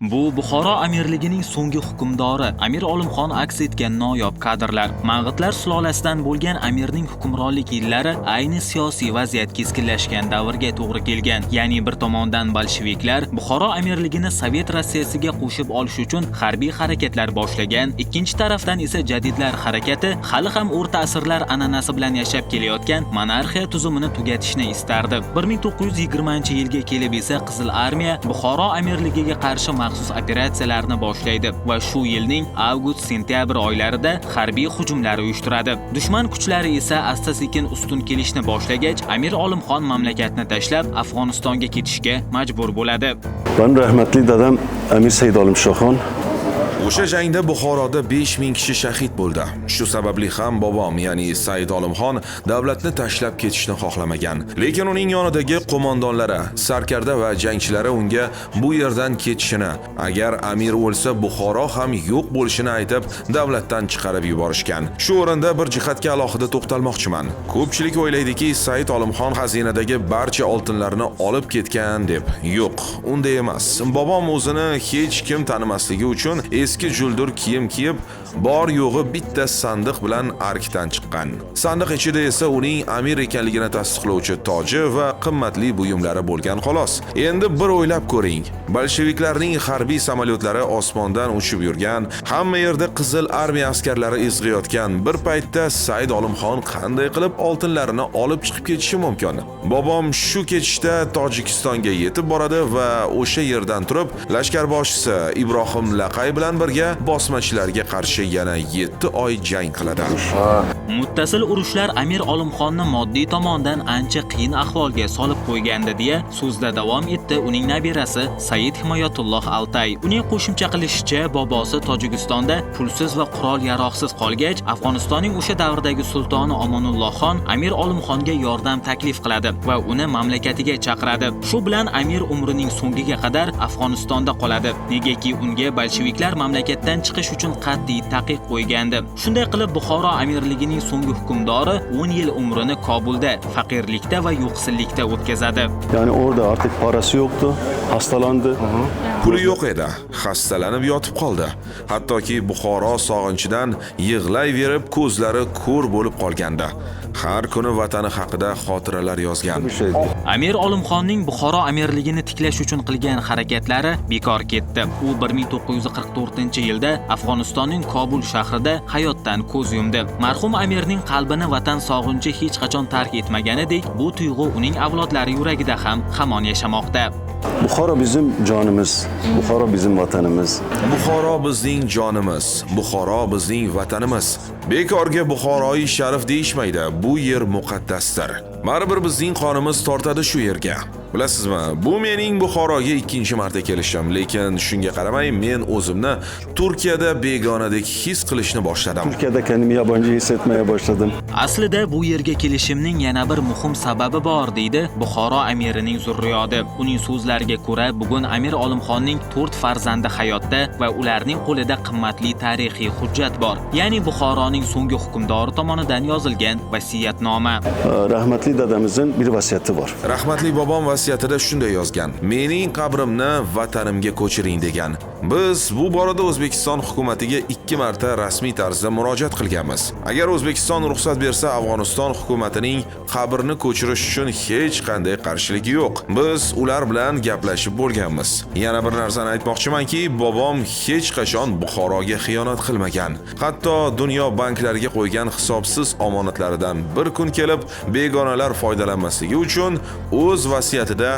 Bu Buxoro amirligining so'nggi hukmdori Amir Olimxon aks etgan noyob kadrlar. Mang'itlar sulolasidan bo'lgan amirning hukmronlik yillari ayni siyosiy vaziyat keskinlashgan davrga to'g'ri kelgan. Ya'ni bir tomondan bolsheviklar Buxoro amirligini Sovet Rossiyasiga qo'shib olish uchun harbiy harakatlar boshlagan, ikkinchi tarafdan esa jadidlar harakati hali ham o'rta asrlar an'anasi bilan yashab kelayotgan monarxiya tuzumini tugatishni istardi. 1920-yilga kelib esa Qizil armiya Buxoro amirligiga qarshi maxsus operatsiyalarni boshlaydi va shu yilning avgust-sentyabr oylarida harbiy hujumlar uyushtiradi. Dushman kuchlari esa asta-sekin ustun kelishni boshlagach, Amir Olimxon mamlakatni tashlab Afg'onistonga ketishga majbur bo'ladi. Benim rahmetli dedem Emir Seyid Alim Şaxon. O'sha jangda Buxoroda 5000 kishi shahid bo'ldi. Shu sababli ham bobom, ya'ni Said Olimxon davlatni tashlab ketishni xohlamagan. Lekin uning yonidagi qo'mondonlari, sarkarda va jangchilari unga bu yerdan ketishini, agar amir o'lsa, Buxoro ham yo'q bo'lishini aytib, davlatdan chiqarib yuborishgan. Shu o'rinda bir jihatga alohida to'xtalmoqchiman. Ko'pchilik o'ylaydiki, Said Olimxon xazinadagi barcha oltinlarni olib ketgan deb. Yo'q, unday emas. Bobom o'zini hech kim tanimasligi uchun eski juldur kiyim kiyib, bor yo'g'i bitta sandiq bilan arkdan chiqqan. Sandiq ichida esa uning amir ekanligini tasdiqlovchi toji va qimmatli buyumlari bo'lgan, xolos. Endi bir o'ylab ko'ring. Bolsheviklarning harbiy samolyotlari osmondan uchib yurgan, hamma yerda Qizil armiya askarlari izg'iyotgan bir paytda Said Olimxon qanday qilib oltinlarini olib chiqib ketishi mumkin? Bobom shu ketishda Tojikistonga yetib boradi va o'sha yerdan turib lashkarboshisi Ibrohim Laqay bilan birga bosmachilarga qarshi yana 7 oy jang qiladi. Muttasil urushlar Amir Olimxonni moddiy tomondan ancha qiyin ahvolga solib qo'ygandi, deya so'zda davom etdi uning nabirasi Said Himoyatulloh Altay. Uning qo'shimcha qilishicha, bobosi Tojikistonda pulsiz va qurol-yarog'siz qolgach, Afg'onistonning o'sha davrdagi sultoni Omonulloh xon Amir Olimxonga yordam taklif qiladi va uni mamlakatiga chaqiradi. Shu bilan amir umrining so'ngiga qadar Afg'onistonda qoladi. Negaki unga bolsheviklar mamlakatdan chiqish uchun qat'iy taqiq qo'ygandi. Shunday qilib, Buxoro amirligining so'nggi hukmdori 10 yil umrini Kobulda faqirlikda va yo'qsillikda o'tkazadi. Yani orada artık parası yoktu. Hastalandı. Puli yo'q edi, xastalanib yotib qoldi. Hattoki Buxoro sog'inchidan yig'layverib, ko'zlari ko'r bo'lib qolgandi. Har kuni vatani haqida xotiralar yozgan. Bir şeydi. Amir Olimxonning Buxoro amirligini tiklash uchun qilgan harakatlari bekor ketdi. U 1944-yilda Afg'onistonning Kobul shahrida hayotdan ko'z yumdi. Marhum amirning qalbini vatan sog'inchi hech qachon tark etmaganidek, bu tuyg'u uning avlodlari yuragida ham hamon yashamoqda. Buxara bizim canımız. Buxara bizim vatanımız. Buxoro bizning jonimiz, Buxoro bizning vatanimiz. Bekorga Buxoroi sharif deyishmaydi. Bu yer muqaddasdir. Baribir bizning qonimiz tortadi shu yerga. Bilasizmi, bu mening Buxoroga ikkinchi marta kelishim, lekin shunga qaramay men o'zimni Turkiyada begonadek his qilishni boshladim. Türkiye'de kendimi yabancı hissetmeye başladım. Aslida bu yerga kelishimning yana bir muhim sababi bor, deydi Buxoro amirining zurriyodi. Uning so'zlariga ko'ra, bugun Amir Olimxonning 4 farzandi hayotda va ularning qo'lida qimmatli tarixiy hujjat bor. Ya'ni Buxoroning so'nggi hukmdori tomonidan yozilgan vasiyatnoma. Rahmetli dedemizin bir vasiyeti var. Rahmatli bobom vasiyatida shunday yozgan: "Mening qabrimni vatanimga ko'chiring", degan. Biz bu borada O'zbekiston hukumatiga ikki marta rasmiy tarzda murojaat qilganmiz. Agar O'zbekiston ruxsat bersa, Afg'oniston hukumatining qabrni ko'chirish uchun hech qanday qarshiligi yo'q. Biz ular bilan gaplashib bo'lganmiz. Yana bir narsani aytmoqchimanki, bobom hech qachon Buxoroga xiyonat qilmagan. Hatto dunyo banklariga qo'ygan hisobsiz omonatlaridan bir kun kelib begonalar foydalanmasligi uchun o'z vasiyatida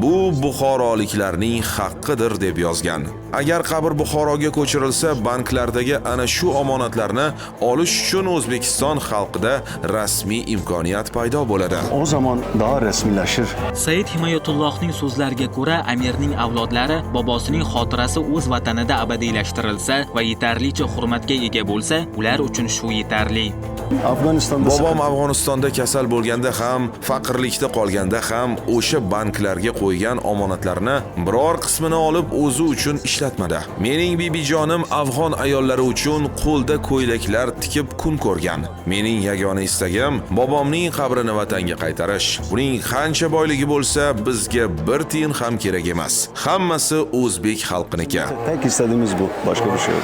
"Bu buxoroliklarning haqqidir", deb yozgan. Agar qabr Buxoroga ko'chirilsa, banklardagi ana shu omonatlarni olish uchun O'zbekiston xalqida rasmiy imkoniyat paydo bo'ladi. O zaman daha resmileşir. Said Himoyatullohning so'zlariga ko'ra, amirning avlodlari bobosining xotirasi o'z vatanida abadiylashtirilsa va yetarlicha hurmatga ega bo'lsa, ular uchun shu yetarli. Afganistan'da Bobom Afg'onistonda kasal bo'lganda ham ham, faqirlikda qolganda ham o'sha banklarga qo'ygan omonatlarini biror qismini olib o'zi uchun ishlatmadi. Mening bibijonim afg'on ayollari uchun qo'lda ko'ylaklar tikib kun ko'rgan. Mening yagona istagim bobomning qabrini vatanga qaytarish. Uning qancha boyligi bo'lsa, bizga bir tiyin ham kerak emas. Hammasi o'zbek xalqiniki. Tek istediğimiz bu. Başka bir şey yok.